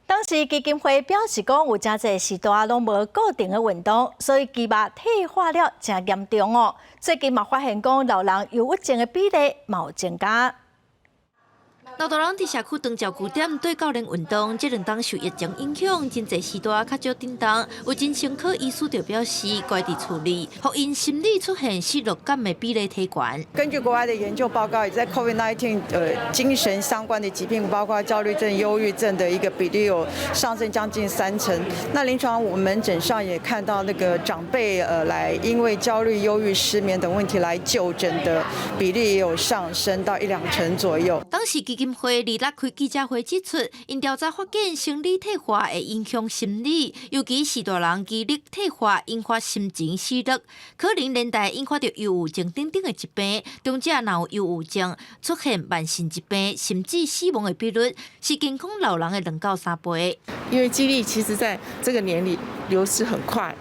當時基金會表示講，有誠濟序大攏無固定的運動，所以肌肉退化了誠嚴重哦。最近嘛發現講，老人憂鬱症的比例嘛有增加。老大人佇社區長照顧點對教練運動，這兩冬受疫情影響，真濟序大較少振動。有精神科醫師就表示，乖佇厝裡，予𪜶心理出現失落感的比例提懸。根據國外的研究報告，在 COVID-19 精神相關的疾病，包括焦慮症、憂鬱症的一個比例有上升將近3成。那臨床我們門診上也看到那個長輩來因為焦慮、憂鬱、失眠等問題來就診的比例也有上升到一兩成左右。當時基金會二六開記者會指出，𪜶調查發現生理退化會影響心理，尤其序大人肌力退化引發心情失落，可能連帶引發著憂鬱症等等的疾病。長者若有憂鬱症，出現慢性疾病甚至死亡的比率，是健康老人的2到3倍。因為肌力其實在這個年齡流失很快，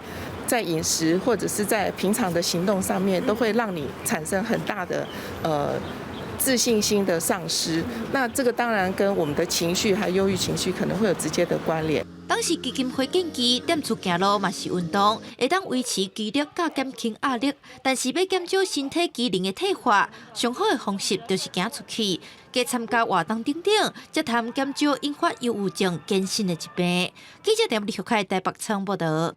在飲食或者是在平常的行動上面，都會讓你產生很大的自信心的喪失，那這個當然跟我們的情緒還有憂鬱情緒可能會有直接的關聯。當時基金會建議，踮厝行路嘛是運動，會當維持肌力佮減輕壓力。但是欲減少身體機能的退化，上好的方式就是行出去，加參加活動等等，才通減少引發憂鬱症、精神的疾病。記者陳立學開台北採訪報導。